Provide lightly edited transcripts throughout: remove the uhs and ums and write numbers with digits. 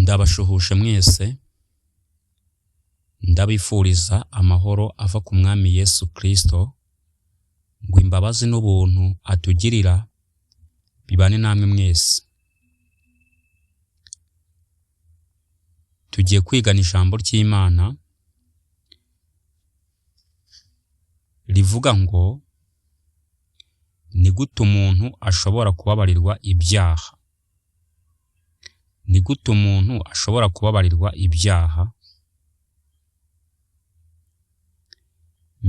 Ndabashuhuje mwese, ndabifuriza amahoro ava ku Mwami Yesu Kristo, ngo imbabazi n'ubuntu atugirira bibane namwe mwese. Tugiye kwigana ijambo ry'Imana rivuga ngo ni gute umuntu ashobora kubabarirwa ibyaha? Ni gute umuntu ashobora kubabarirwa ibyaha?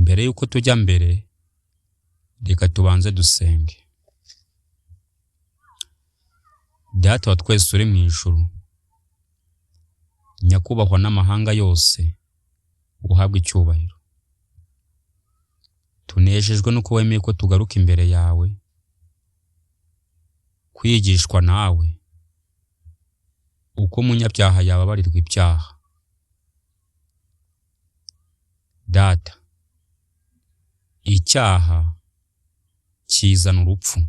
Mbere y'uko tujya mbere, reka tubanze dusenge. Data wa twese uri mu ijuru, nyakubahwa n'amahanga yose, uhabwe icyubahiro. Tunejejwe nuko wemeye ko tugaruka imbere yawe, kwigishwa nawe uko umunyabyaha yababarirwa ibyaha. Data, icyaha kizana urupfu,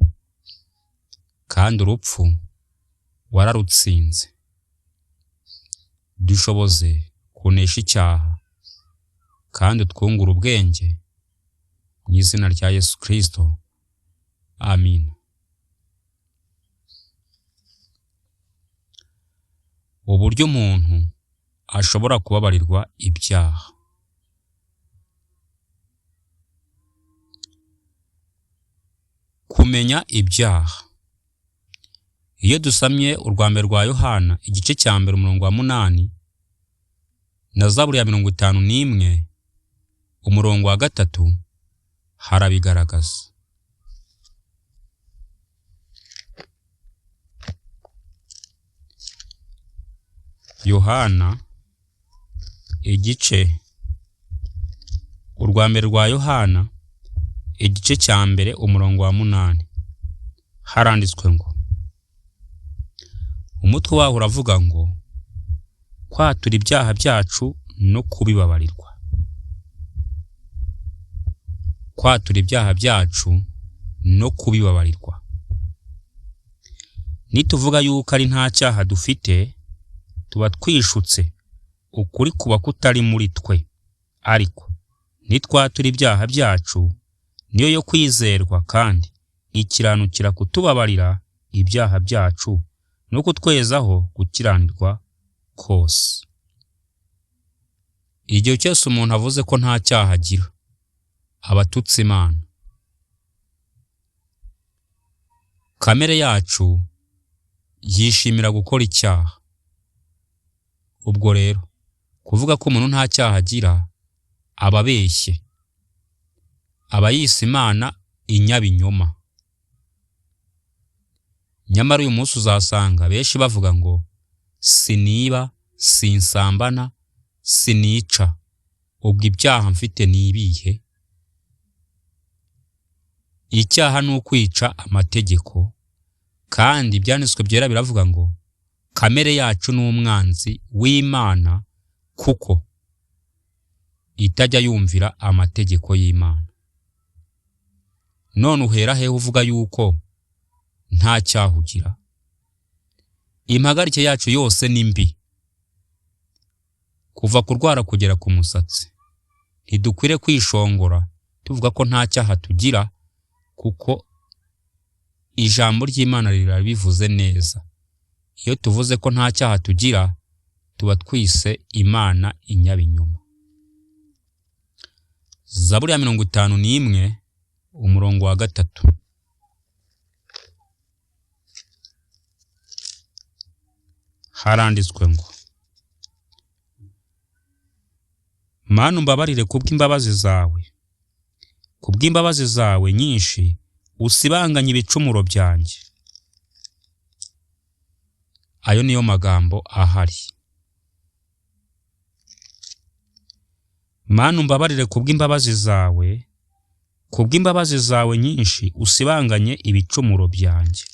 kandi urupfu wararutsinze. Dushoboze kunesha icyaha, kandi utwungure ubwenge, mu izina rya Yesu Kristo, amina. Uburyo umuntu ashobora kubabarirwa ibyaha. Kumenya ibyaha. Iyo dusamye urwa mbere rwa Yohana igice cya mbere umurongo wa 8 na Zaburi ya 51 umurongo wa 3 harabigaragaza. Yohana igice urwa mbere rwa Yohana igice cya mbere umurongo wa 8 haranditswe ngo, umutwe waho uravuga ngo kwatura ibyaha byacu no kubibabarirwa. Kwatura ibyaha byacu no kubibabarirwa. Nituvuga yuko ari nta cyaha dufite, tuba twishutse, ukuri kuba kutari muri twe. Ariko nitwatura ibyaha byacu, niyo yo kwizerwa kandi ikiranukira kutubabarira ibyaha byacu no kutwezaho gukiranirwa kose. Igihe cyose umuntu avuze ko nta cyaha agira, aba atutse Imana. Kamere yacu yishimira gukora icyaha. Ubwo rero kuvuga ko umuntu nta cyaha agira, aba abeshye, aba yise Imana inyabinyoma. Nyamara uyu munsi uzasanga benshi bavuga ngo siniba, sinsambana, sinica, ubwo ibyaha mfite ni ibihe? Icyaha ni ukwica amategeko, kandi ibyanditswe byera biravuga ngo kamere yacu ni umwanzi w'Imana kuko itajya yumvira amategeko y'Imana. None uhera hehe uvuga yuko nta cyaha ugira? Impagarike yacu yose ni mbi, kuva kurwara kugera ku musatsi. Ntidukwiriye kwishongora tuvuga ko nta cyaha tugira, kuko ijambo ry'Imana rirabivuze neza. Iyo tuvuze ko nta cyaha tugira, tuba twise Imana inyabinyoma. Zaburi ya 51 umurongo wa 3. Haranditswe ngo, Mana umbabarire kubw'imbabazi zawe, kubw'imbabazi zawe nyinshi usibanganye ibicumuro byanjye. Ayo niyo magambo ahari. Mana umbabarire kubw'imbabazi zawe, kubw'imbabazi zawe nyinshi usibanganye ibicumuro byanjye.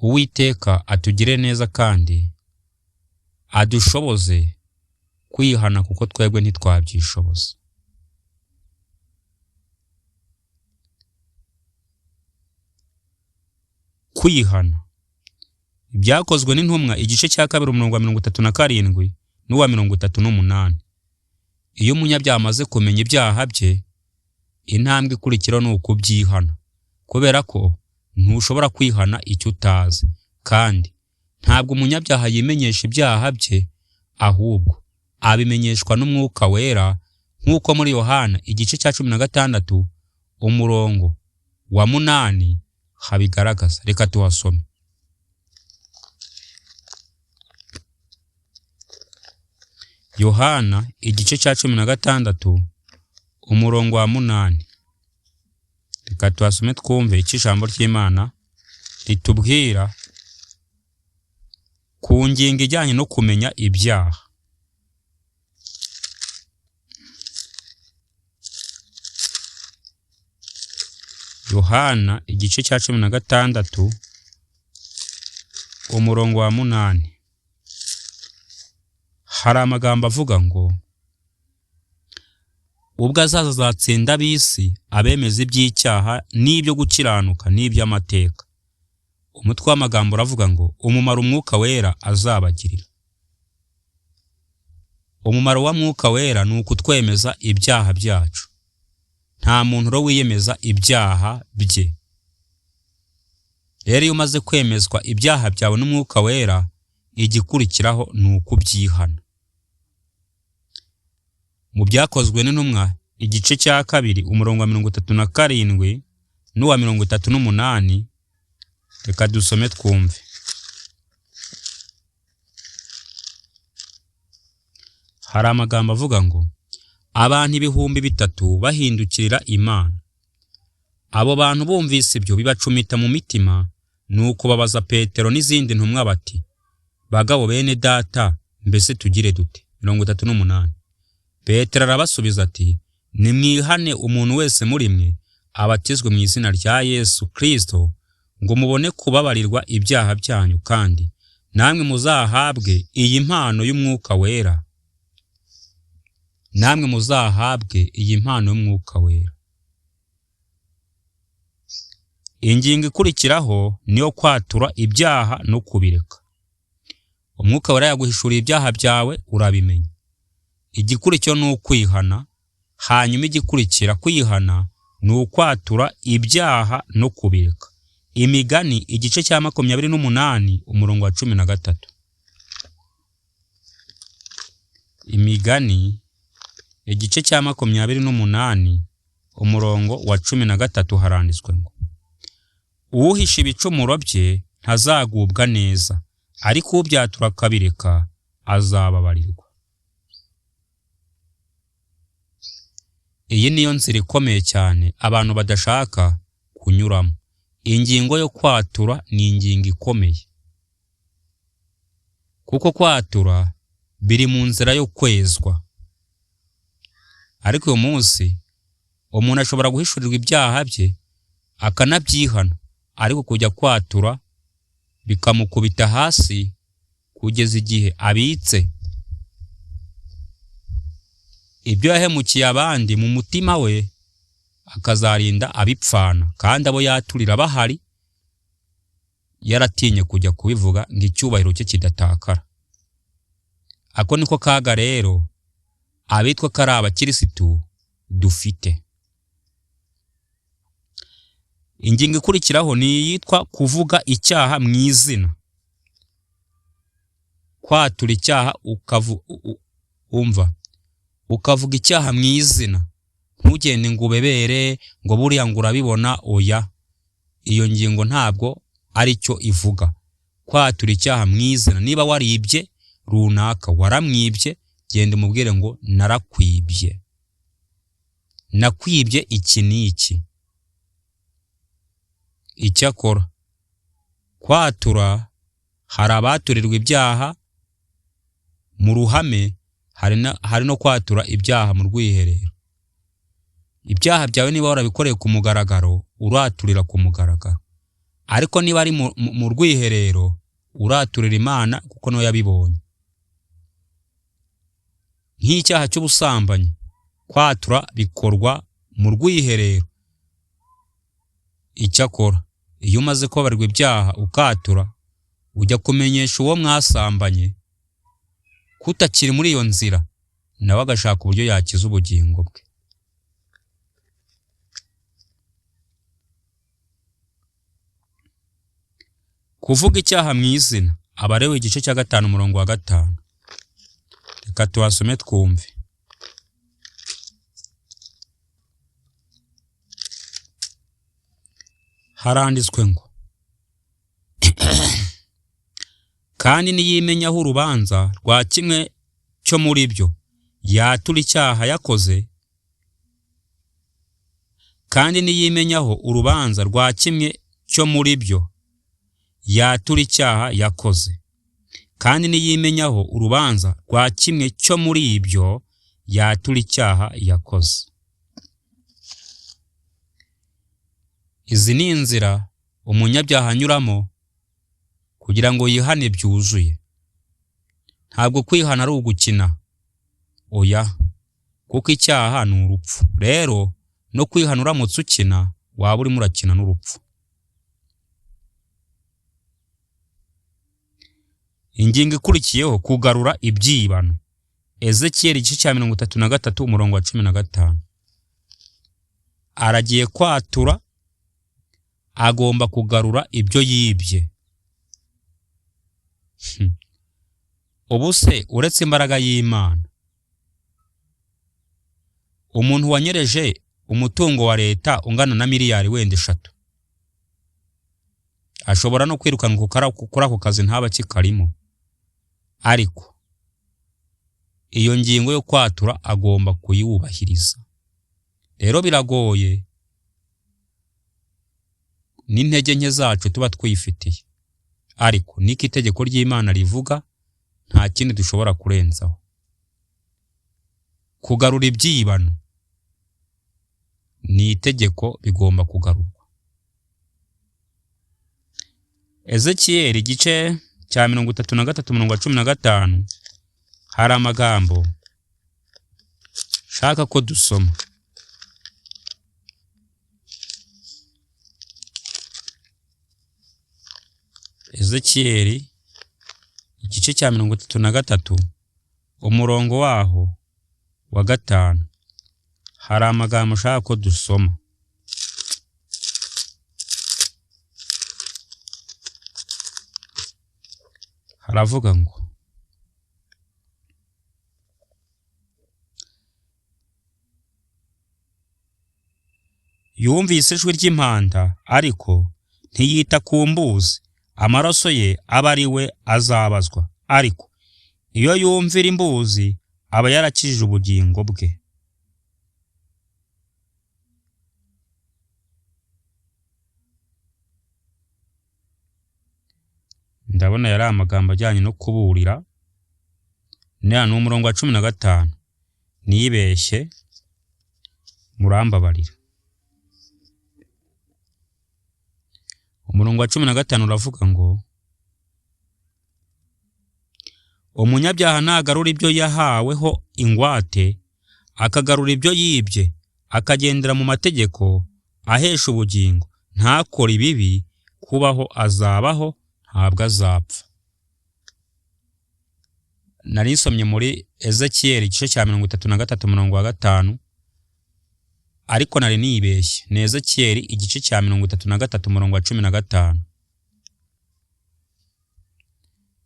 Uwiteka atugire neza kandi adushoboze kwihana, kuko twebwe ntitwabyishoboza. Kwihana. Ibyakozwe n'intumwa igice cya 2 umurongo wa 37 n'uwa 38. Iyo umunyabyaha amaze kumenya ibyaha bye, intambwe ikurikira ni ukubyihana, kubera ko ntushobora kwihana icyo utazi, kandi ntabwo umunyabyaha yimenyesha ibyaha bye, ahubwo abimenyeshwa n'Umwuka Wera, nk'uko muri Yohana igice cya 16 umurongo wa 8 habigaragaza. Reka tuhasome. Yohana igice cya 16 umurongo wa 8. Reka tuhasome twumve icyo ijambo ry'Imana ritubwira ku ngingo ijyanye no kumenya ibyaha. Yohana igice cya 16 umurongo wa 8. Hari amagambo avuga ngo ubwo azaza azatsinda ab'isi abemeza iby'icyaha n'ibyo gukiranuka n'iby'amateka. Umutwe w'amagambo uravuga ngo umumaro Umwuka Wera azabagirira. Umumaro wa Mwuka Wera ni ukutwemeza ibyaha byacu. Nta muntu ro wiyemeza ibyaha bye. Rero iyo umaze kwemezwa ibyaha byawe n'Umwuka Wera, igikurikiraho ni ukubyihana. Mu byakozwe n'intumwa igice cya 2 umurongo wa 37 n'uwa 38, reka dusome twumve. Hari amagambo avuga ngo abantu 3000 bahindukirira Imana. Abo bantu bumvise ibyo bibacumita mu mitima, nuko babaza Petero n'izindi ntumwa bati, bagabo bene data, mbese tugire dute? 38. Petero arabasubiza ati, nimwihane umuntu wese muri mwe abatizwe mu izina rya Yesu Kristo ngo mubone kubabarirwa ibyaha byanyu, kandi namwe muzahabwe iyi mpano y'Umwuka Wera. Namwe muzahabwe iyi mpano y'Umwuka Wera. Ingingo ikurikiraho niyo kwatura ibyaha no kubireka. Umwuka Wera yaguhishuriye ibyaha byawe urabimenya. Igikurikira ni ukwihana, hanyuma igikurikira kwihana ni ukwatura ibyaha no kubireka. Imigani igice cya 28 umurongo wa 13. Imigani igice cya 28 umurongo wa 13 haranditswe ngo uhisha ibicumuro bye ntazagubwa neza, ariko ubyatura akabireka azababarirwa. Iyi niyo nzira ikomeye cyane abantu badashaka kunyuramo. Ingingo yo kwatura ni ingingo ikomeye, kuko kwatura biri mu nzira yo kwezwa. Ariko uyu munsi umuntu ashobora guhishurirwa ibyaha bye akanabyihana, ariko kujya kwatura bikamukubita hasi kugeza igihe abitse ibyo yahemukiye abandi mu mutima we, akazarinda abipfana, kandi abo yaturira bahari yaratinye kujya kubivuga ngo icyubahiro cye kidatakara. Ako niko kaga rero abitwa ko ari abakirisitu dufite. Ingingo ikurikiraho ni iyitwa kuvuga icyaha mu izina. Kwatura icyaha ukavuga icyaha mu izina, ntugende ngo ubebere ngo buriya ngo urabibona, oya. Iyo ngingo ntabwo ari cyo ivuga. Kwatura icyaha mu izina, niba waribye runaka waramwibye, genda umubwire ngo narakwibye, nakwibye iki n'iki. Icyakora kwatura, hari abaturirwa ibyaha mu ruhame, hari no kwatura ibyaha mu rwiherero. Ibyaha byawe niba warabikoreye ku mugaragaro, uraturira ku mugaragaro, ariko niba ari mu rwiherero, uraturira Imana kuko niyo yabibonye. Nk'icyaha cy'ubusambanyi, kwatura bikorwa mu rwiherero. Icyakora Iyo umaze kubabarirwa ibyaha ukatura, ujya kumenyesha uwo mwasambanye kutakiri muri iyo nzira, nawe agashaka uburyo yakiza ubugingo bwe. Kuvuga icyaha mu izina, Abalewi igice cya 5 umurongo wa 5. Reka tuhasome twumve. Haranditswe ngo kandi niyimenyaho urubanza rwa kimwe cyo muri byo, yatura icyaha yakoze. Kandi niyimenyaho urubanza rwa kimwe cyo muri byo, yatura icyaha yakoze. Kandi niyimenyaho urubanza rwa kimwe cyo muri ibyo, yatura icyaha yakoze. Izi ni inzira umunyabyaha anyuramo kugira ngo yihane byuzuye. Ntabwo kwihana ari ugukina, oya, kuko icyaha ni urupfu. Rero no kwihana uramutse ukina, waba urimo urakina n'urupfu. Ingingo ikurikiyeho, kugarura ibyibano. Ezekiyeli igice cya 33 umurongo wa 15. Aragiye kwatura, agomba kugarura ibyo yibye. Ubu se uretse imbaraga y'Imana, umuntu wanyereje umutungo wa leta ungana na miliyari wenda 3 ashobora no kwirukanwa kuri ako kazi ntaba kikarimo, ariko iyo ngingo yo kwatura agomba kuyubahiriza. Rero biragoye n'intege nke zacu tuba twifitiye, ariko niko itegeko ry'Imana rivuga, nta kindi dushobora kurenzaho. Kugarura ibyibano ni itegeko, bigomba kugarurwa. Ezekiyeli igice cya 33 umurongo wa 15, hari amagambo shaka ko dusoma. Ezekiyeli igice cya 33 umurongo waho wa 5, hari amagambo shaka ko dusoma. Haravuga ngo yumvise ijwi ry'impanda, ariko ntiyita ku mbuzi, amaraso ye aba ari we azabazwa. Ariko iyo yumvira imbuzi aba yarakijije ubugingo bwe. Ndabona yari amagambo ajyanye no kuburira. Ni umurongo wa 15, nibeshye murambabarira. Umurongo wa 15 uravuga ngo umunyabyaha nagarura ibyo yahaweho ingwate, akagarura ibyo yibye, akagendera mu mategeko ahesha ubugingo, ntakore ibibi, kubaho azabaho, ntabwo azapfa. Nari nsomye muri Ezekiyeli igice cya 33 umurongo wa 5, ariko nari nibeshye. Ni Ezekiyeli igice cya 33 umurongo wa 15.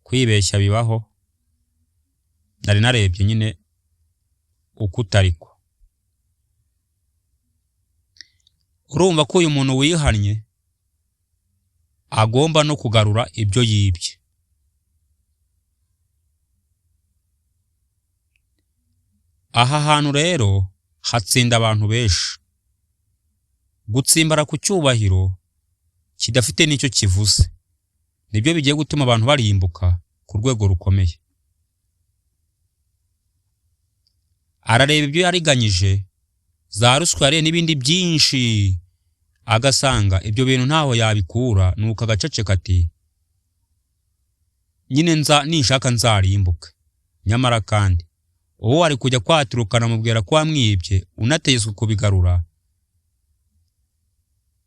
Kwibeshya bibaho, nari narebye nyine uko utariko. Urumva ko uyu muntu wihannye agomba no kugarura ibyo yibye. Aha hantu rero hatsinda abantu benshi. Gutsimbara ku cyubahiro kidafite n'icyo kivuze nibyo bigiye gutuma abantu barimbuka ku rwego rukomeye. Arareba ibyo yariganyije, za ruswa yariye n'ibindi byinshi, agasanga ibyo bintu ntaho yabikura, nuko agaceceka ati nyine ninshaka nzarimbuka. Nyamara kandi uwo ari kujya kwaturukana amubwira ko wamwibye, unategetswe kubigarura,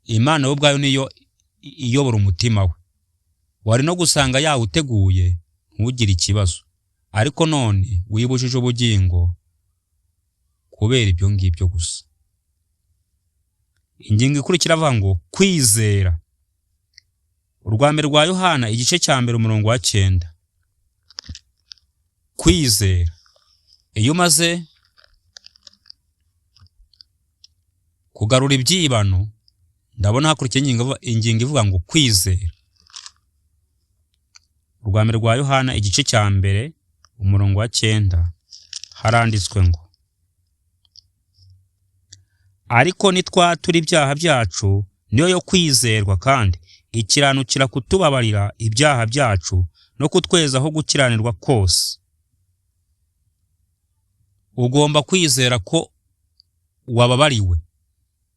Imana yo ubwayo niyo iyobora umutima we. Wari no gusanga yawuteguye ntugire ikibazo, ariko none wibujije ubugingo kubera ibyo ngibyo gusa. Ingingo ikurikira avuga ngo kwizera. Urwa mbere rwa Yohana igice cya 1 umurongo wa 9. Kwizera. Iyo umaze kugarura ibyibano, ndabona hakurikiye ingingo ivuga ngo kwizera. Urwa mbere rwa Yohana igice cya 1 umurongo wa 9 haranditswe ngo ariko nitwatura ibyaha byacu niyo yo kwizerwa kandi ikiranukira kutubabarira ibyaha byacu no kutwezaho gukiranirwa kose. Ugomba kwizera ko wababariwe,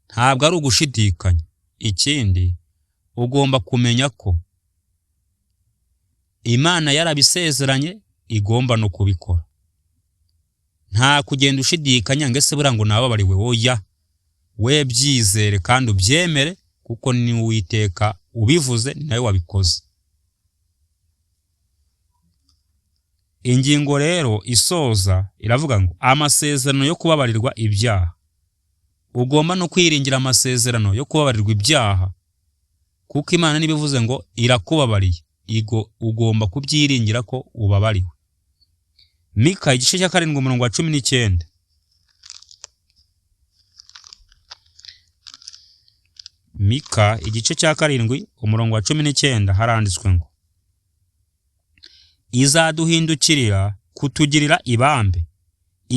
ntabwo ari ugushidikanya. Ikindi ugomba kumenya ko Imana yarabisezeranye igomba no kubikora. Nta kugenda ushidikanya ngo ese buriya ngo nababariwe, oya, we byizere kandi ubyemere, kuko ni Uwiteka ubivuze, ni nawe wabikoze. Ingingo rero isoza iravuga ngo amasezerano yo kubabarirwa ibyaha. Ugomba no kwiringira amasezerano yo kubabarirwa ibyaha, kuko Imana nibivuze ngo irakubabariye, ugomba kubyiringira ko ubabariwe. Mika igice cya 7 umurongo wa 19. Mika igice cya 7 umurongo wa 19 haranditswe ngo izaduhindukirira kutugirira ibambe,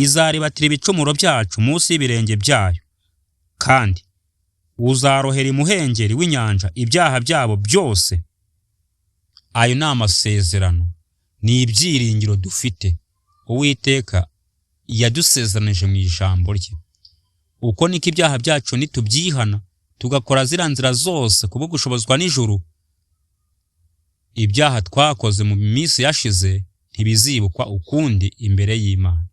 izaribatira ibicumuro byacu munsi y'ibirenge byayo, kandi uzarohera imuhengeri w'inyanja ibyaha byabo byose. Ayo ni amasezerano, ni ibyiringiro dufite. Uwiteka yadusezeranije mu ijambo rye. Uko niko ibyaha byacu nitubyihana tugakora ziriya nzira zose kubwo gushobozwa n'ijuru, ibyaha twakoze mu minsi yashize ntibizibukwa ukundi imbere y'Imana.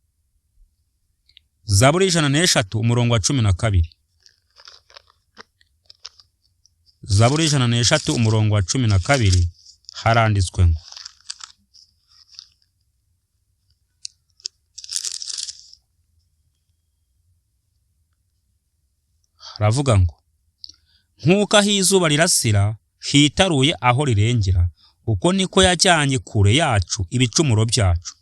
Zaburi 103 umurongo wa 12. Zaburi 103 umurongo wa 12 haranditswe ngo haravuga ngo nk'uko aho izuba rirasira hitaruye aho rirengera, uko niko yajyanye kure yacu ibicumuro byacu.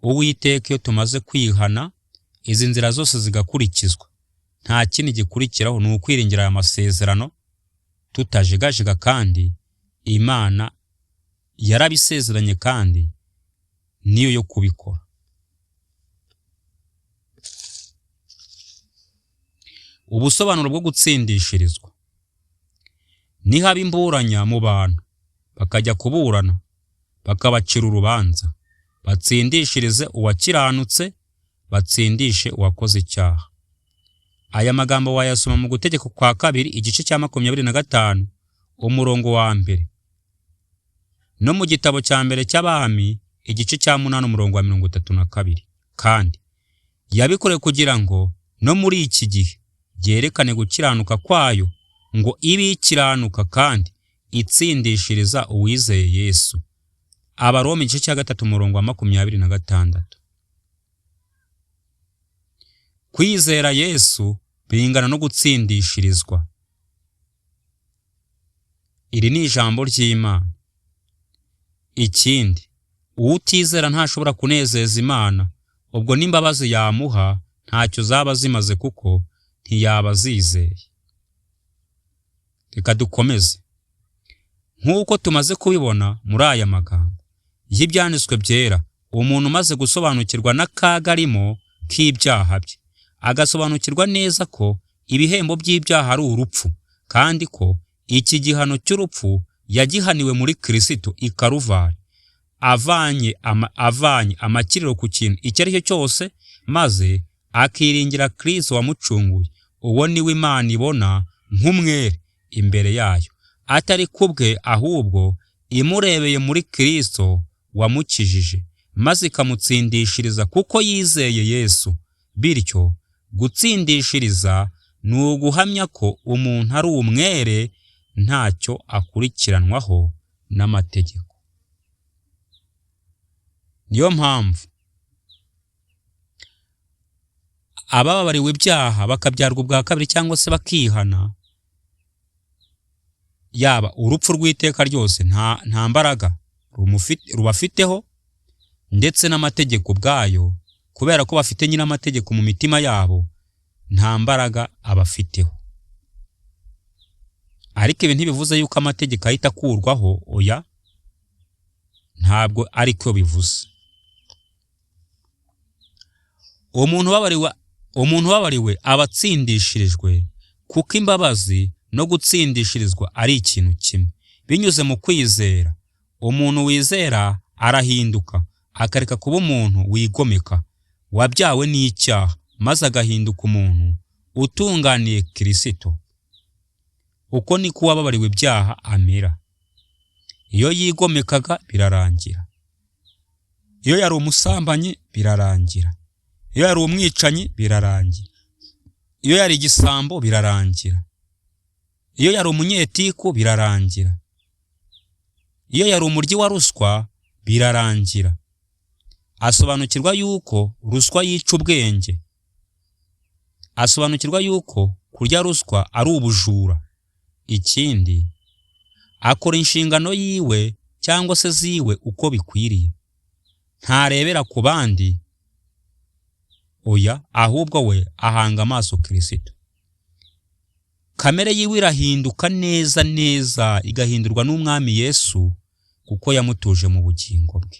Uwiteka iyo tumaze kwihana izi nzira zose zigakurikizwa, nta kindi gikurikiraho ni ukwiringira aya masezerano tutajegajega, kandi Imana yarabisezeranye kandi niyo yo kubikora. Ubusobanuro bwo gutsindishirizwa. Nihaba imburanya mu bantu bakajya kuburana bakabacira urubanza, batsindishirize uwakiranutse, batsindishe uwakoze icyaha. Aya magambo wayasoma mu Gutegeka kwa kabiri igice cya 25 umurongo wa 1, no mu gitabo cya mbere cy'Abami igice cya 8 umurongo wa 32. Kandi yabikoreye kugira ngo no muri iki gihe byerekane gukiranuka kwayo, ngo ibe ikiranuka kandi itsindishiriza uwizeye Yesu. Abaroma igice cya 3 umurongo wa 26. Kwizera Yesu bingana no gutsindishirizwa. Iri ni ijambo ry'Imana. Ikindi, uwutizera ntashobora kunezeza Imana, ubwo n'imbabazi yamuha ntacyo zaba zimaze kuko ntiyaba azizeye. Reka dukomeze. Nk'uko tumaze kubibona muri aya magambo y'ibyanditswe byera, umuntu umaze gusobanukirwa n'akaga arimo k'ibyaha bye, agasobanukirwa neza ko ibihembo by'ibyaha ari urupfu, kandi ko iki gihano cy'urupfu yagihaniwe muri Kristo i Karuvari, avanye amakiriro ku kintu icyo ari cyo cyose, maze akiringira Kristo wamucunguye. Uwo niwe Imana ibona nk'umwere imbere yayo, atari kubwe ahubwo imurebeye muri Kristo wamukijije, maze ikamutsindishiriza kuko yizeye Yesu. Bityo gutsindishiriza Ni uguhamya ko umuntu ari umwere, ntacyo akurikiranwaho n'amategeko. Niyo mpamvu abababariwe ibyaha bakabyarwa ubwa kabiri cyangwa se bakihana, yaba urupfu rw'iteka ryose nta mbaraga rubafiteho, ndetse n'amategeko ubwayo, kubera ko bafite nyine amategeko mu mitima yabo, nta mbaraga abafiteho. Ariko ibi ntibivuze yuko amategeko ahita akurwaho, oya, ntabwo ariko bivuze. Umuntu ubabariwe aba atsindishirijwe, kuko imbabazi no gutsindishirizwa ari ikintu kimwe. Binyuze mu kwizera, umuntu wizera arahinduka, akareka kuba umuntu wigomeka, wabyawe n'icyaha, maze agahinduka umuntu utunganiye Kristo. Uko niko uwababariwe ibyaha amera. Iyo yigomekaga birarangira, iyo yari umusambanyi birarangira, iyo yari umwicanyi birarangira, iyo yari igisambo birarangira, iyo yari umunyetiku birarangira, iyo yari umuryi wa ruswa birarangira. Asobanukirwa yuko ruswa yica ubwenge, asobanukirwa yuko kurya ruswa ari ubujura. Ikindi, akora inshingano yiwe cyangwa se ziwe uko bikwiriye, ntarebera ku bandi, oya, ahubwo we ahanga amaso Kristo. Kamere yiwe irahinduka neza neza, igahindurwa n'Umwami Yesu, kuko yamutuje mu bugingo bwe.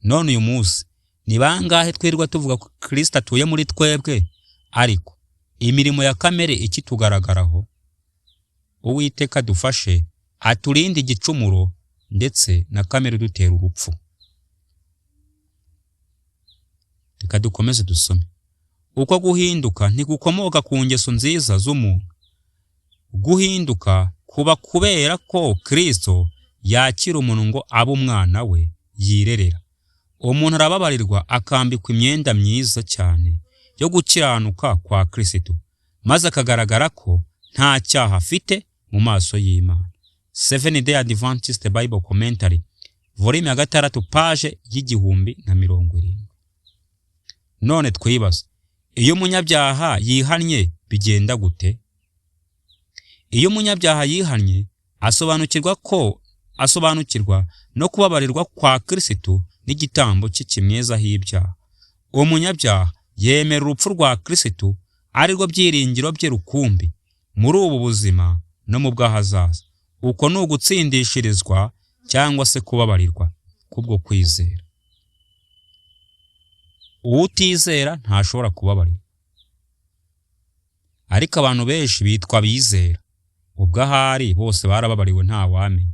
None uyu munsi ni bangahe twirirwa tuvuga ko Kristo atuye muri twebwe, ariko imirimo ya kamere ikitugaragaraho? Uwiteka dufashe, aturinde igicumuro ndetse na kamere dutera urupfu. Reka dukomeze dusome. Uko guhinduka ntigukomoka ku ngeso nziza z'umuntu. Guhinduka kuba kubera ko Kristo yakira umuntu ngo abe umwana we yirerera. Umuntu arababarirwa akambikwa imyenda myiza cyane yo gukiranuka kwa Kristo, maze akagaragara ko nta cyaha afite mu maso y'Imana. Seventh Day Adventist Bible Commentary, volume ya 6, page 1070. None twibaza, iyo umunyabyaha yihannye bigenda gute? Iyo umunyabyaha yihannye asobanukirwa no kubabarirwa kwa Kristo n'igitambo cye kimwezaho ibyaha. Uwo munyabyaha yemera urupfu rwa Kristo ari rwo byiringiro bye rukumbi muri ubu buzima no mu bw'ahazaza. Uko ni ugutsindishirizwa cyangwa se kubabarirwa kubwo kwizera. Uwutizera ntashobora kubabarirwa. Ariko abantu benshi bitwa bizera, ubwo ahari bose barababariwe ntawamenya.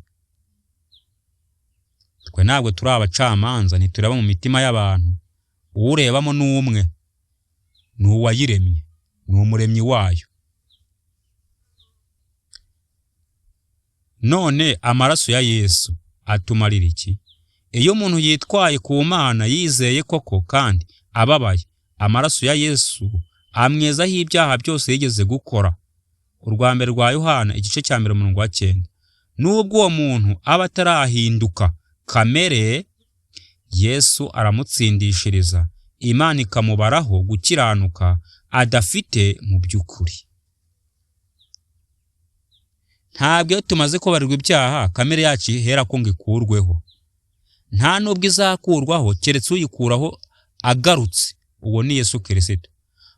Twe ntabwo turi abacamanza, ntitureba mu mitima y'abantu. Uwurebamo ni umwe, ni uwayiremye, ni umuremyi wayo. None amaraso ya Yesu atumarira iki? Iyo umuntu yitwaye ku Mana yizeye koko kandi ababaye, amaraso ya Yesu amwezaho ibyaha byose yigeze gukora. Urwa mbere rwa Yohana igice cya 1 umurongo wa 9. Nubwo uwo muntu aba atarahinduka kamere, Yesu aramutsindishiriza, Imana ikamubaraho gukiranuka adafite mu by'ukuri. Ntabwo iyo tumaze kubarirwa ibyaha kamere yacu ihera ko ngo ikurweho. Nta nubwo izakurwaho keretse uyikuraho agarutse, uwo ni Yesu Kristo.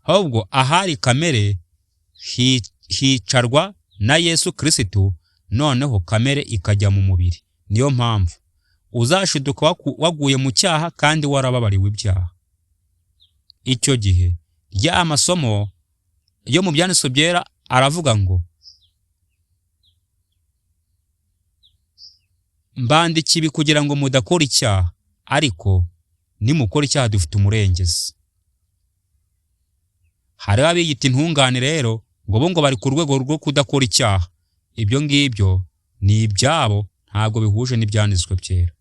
Ahubwo ahari kamere hicarwa na Yesu Kristo, noneho kamere ikajya mu mubiri. Niyo mpamvu uzashiduka waguye mu cyaha kandi warababariwe ibyaha. Icyo gihe rya masomo yo mu Byanditswe byera aravuga ngo mbandika ibi kugira ngo mudakora icyaha, ariko nimukora icyaha dufite umurengezi. Hariho abiyita intungane rero ngo bo ngo bari ku rwego rwo kudakora icyaha. Ibyo ngibyo ni ibyabo, ntabwo bihuje n'ibyanditswe byera.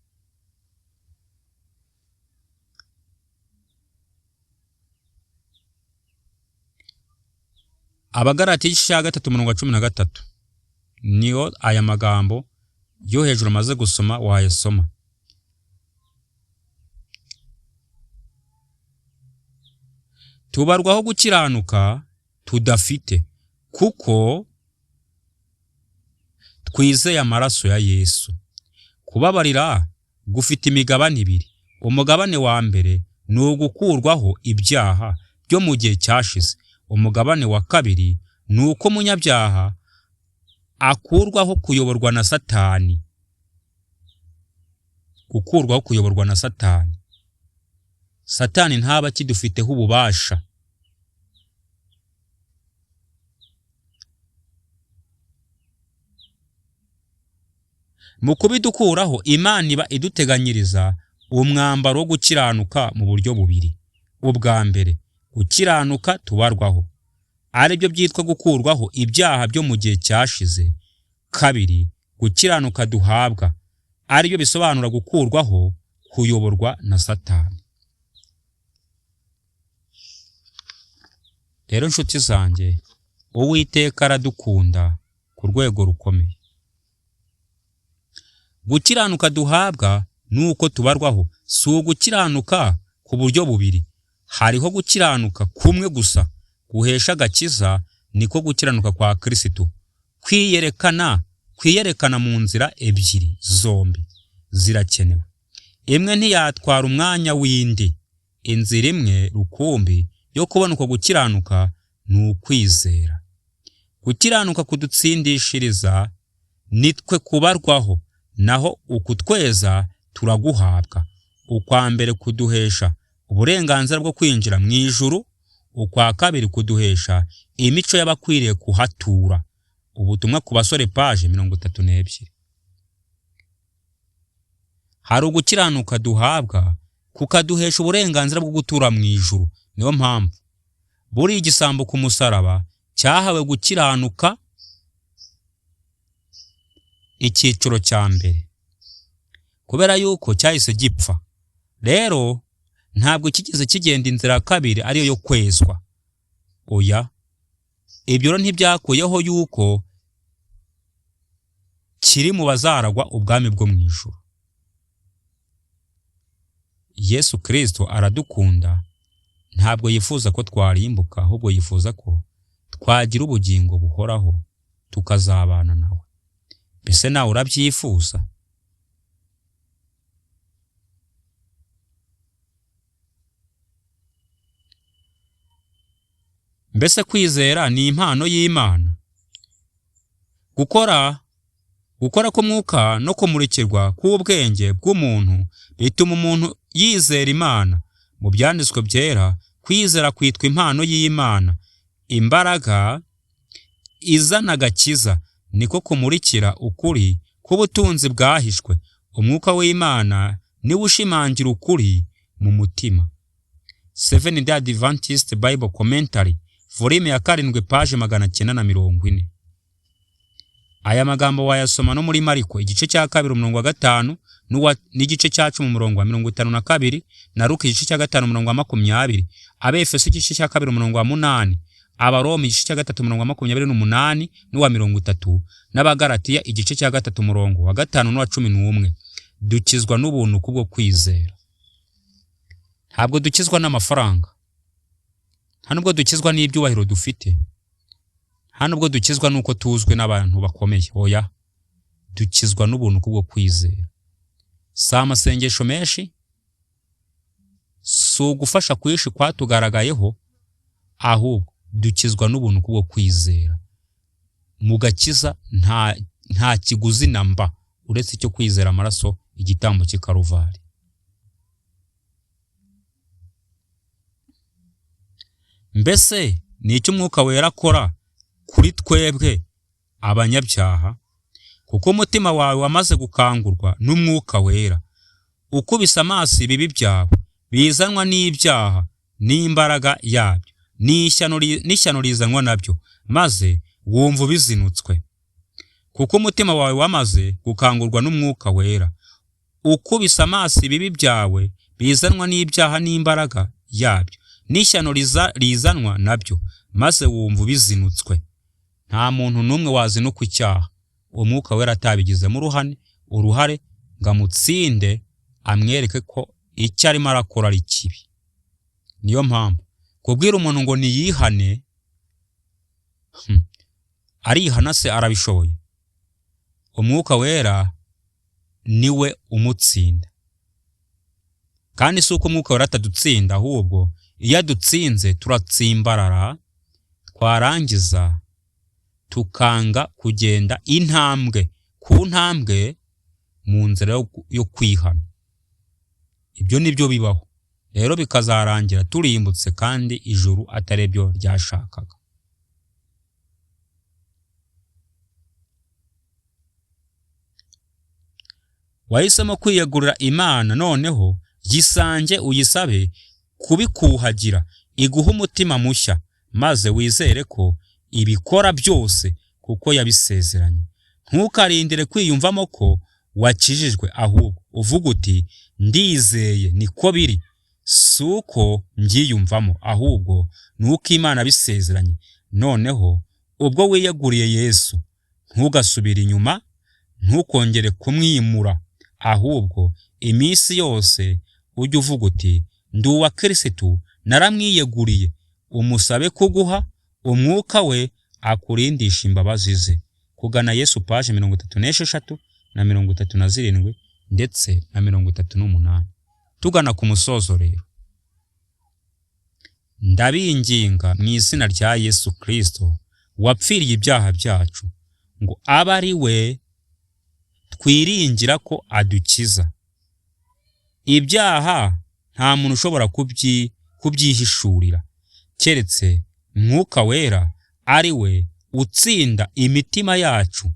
Abagalatiya igice cya 3 umurongo wa 13 niyo aya magambo yo hejuru amaze gusoma wayasoma. Tubarwaho gukiranuka tudafite kuko twizeye amaraso ya Yesu. Kubabarira gufite imigabane ibiri. Umugabane wa mbere ni ugukurwaho ibyaha byo mu gihe cyashize. Umugabane wa kabiri ni uko umunyabyaha akurwaho kuyoborwa na Satani. Gukurwaho kuyoborwa na Satani. Satani ntaba akidufiteho ububasha. Mu kubidukuraho, Imana iba iduteganyiriza umwambaro wo gukiranuka mu buryo bubiri. Ubwa mbere, gukiranuka tubarwaho, aribyo byitwa gukurwaho ibyaha byo mu gihe cyashize. Kabiri, gukiranuka duhabwa, aribyo bisobanura gukurwaho kuyoborwa na Satani. Rero nshuti zanjye, Uwiteka aradukunda ku rwego rukomeye. Gukiranuka duhabwa nuko tubarwaho si ugukiranuka ku buryo bubiri. Hariho gukiranuka kumwe gusa guhesha agakiza, niko gukiranuka kwa Kristo. Kwiyerekana mu nzira ebyiri zombi zirakenewe. Imwe ntiyatwara umwanya w'indi. Inzira imwe rukumbi yo kubona uko gukiranuka ni ukwizera. Gukiranuka kudutsindishiriza nitwe kubarwaho, naho ukutweza turaguhabwa. Ukwa mbere kuduhesha uburenganzira bwo kwinjira mu ijuru, ukwa kabiri kuduhesha imico y'abakwiriye kuhatura. Ubutumwa ku basore paje 32. Hari ugukiranuka duhabwa kukaduhesha uburenganzira bwo gutura mu ijuru. Niyo mpamvu buri igisambo ku musaraba cyahawe gukiranuka icyiciro cya mbere, kubera yuko cyahise gipfa. Rero ntabwo kigeze kigenda inzira ya kabiri ariyo yo kwezwa. Oya, ibyo ntibyakuyeho yuko kiri mu bazaragwa ubwami bwo mu ijuru. Yesu Kristo aradukunda, ntabwo yifuza ko twarimbuka, ahubwo yifuza ko twagira ubugingo buhoraho tukazabana nawe. Mbese nawe urabyifuza? Mbese kwizera ni impano y'Imana? Gukora k'umwuka no kumurikirwa k'ubwenge bw'umuntu bituma umuntu yizera Imana. Mu byanditswe byera, kwizera kwitwa impano y'Imana. Imbaraga izana agakiza niko kumurikira ukuri k'ubutunzi bwahishwe. Umwuka w'Imana niwe ushimangira ukuri mu mutima. Seventh Day Adventist Bible Commentary, volume ya 7 page 940. Aya magambo wayasoma no muri Mariko igice cya 2 umurongo wa 5 n'igice cya 10 umurongo wa 52, na Luka igice cya 5 umurongo wa 20, Abefeso igice cya 2 umurongo wa 8, Abaroma igice cya 3 umurongo wa 28 n'uwa 30, n'Abagalatiya igice cya 3 umurongo wa 5 n'uwa 11. Dukizwa n'ubuntu kubwo kwizera. Ntabwo dukizwa n'amafaranga, nta nubwo dukizwa n'ibyubahiro dufite, nta nubwo dukizwa nuko tuzwe n'abantu bakomeye. Oya, dukizwa n'ubuntu kubwo kwizera. Si amasengesho menshi, si ugufasha kwishi kwatugaragayeho, ahubwo dukizwa n'ubuntu kubwo kwizera. Mu gakiza nta kiguzi na mba uretse icyo kwizera amaraso igitambo cy'i Karuvari. Mbese ni icyo Umwuka Wera akora kuri twebwe abanyabyaha? Kuko umutima wawe wamaze gukangurwa n'Umwuka Wera, ukubise amaso ibibi byawe bizanwa n'ibyaha n'imbaraga yabyo n'ishyano rizanwa nabyo, maze wumva ubizinutswe. Kuko umutima wawe wamaze gukangurwa n'Umwuka Wera, ukubise amaso ibibi byawe bizanwa n'ibyaha n'imbaraga yabyo N'ishyano rizanwa nabyo, maze wumva ubizinutswe. Nta muntu n'umwe wazinukwa icyaha Umwuka Wera atabigizemo uruhare ngo amutsinde, amwereke ko icyo arimo arakora ari kibi. Niyo mpamvu kubwira umuntu ngo niyihane, arihana se arabishoboye? Umwuka Wera niwe umutsinda. Kandi si uko Umwuka Wera atadutsinda, ahubwo iyo adutsinze turatsimbarara, twarangiza tukanga kugenda intambwe ku ntambwe mu nzira yo kwihana. Ibyo nibyo bibaho rero, bikazarangira turimbutse kandi ijuru atari byo ryashakaga. Wahisemo kwiyegurira Imana, noneho yisange uyisabe kubikuhagira, iguha umutima mushya, maze wizere ko ibikora byose kuko yabisezeranye. Ntukarindire kwiyumvamo ko wakijijwe, ahubwo uvuga uti ndizeye niko biri, si uko mbyiyumvamo, ahubwo ni uko Imana abisezeranye. Noneho ubwo wiyeguriye Yesu, ntugasubire inyuma, ntukongere kumwimura, ahubwo iminsi yose ujye uvuga uti ndi uwa Kristo, naramwiyeguriye. Umusabe kuguha umwuka we akurindisha imbabazi ze. Kugana Yesu, paje 36 na 37 ndetse na 38. Tugana ku musozo rero, ndabinginga mu izina rya Yesu Kristo wapfiriye ibyaha byacu, ngo abe ari we twiringira ko adukiza. Ibyaha nta muntu ushobora kubyihishurira keretse Mwuka Wera ari we utsinda imitima yacu,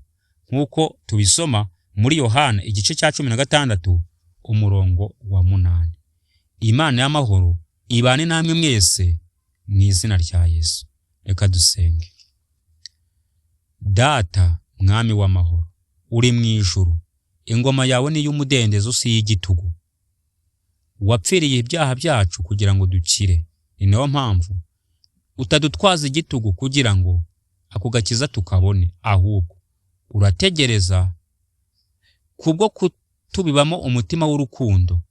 nk'uko tubisoma muri Yohana igice cya 16 umurongo wa 8. Imana y'amahoro ibane namwe mwese mu izina rya Yesu. Reka dusenge. Data Mwami w'amahoro uri mu ijuru, ingoma yawe ni iy'umudendezo si iy'igitugu. Wapfiriye ibyaha byacu kugira ngo dukire. Ni nayo mpamvu utadutwaza igitugu kugira ngo ako gakiza tukabone, ahubwo urategereza kubwo kutubibamo umutima w'urukundo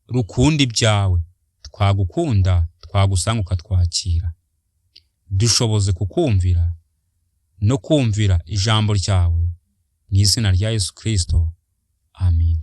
rukunda ibyawe. Twagukunda, twagusanga ukatwakira. Dushoboze kukumvira no kumvira ijambo ryawe mu izina rya Yesu Kristo. Amin.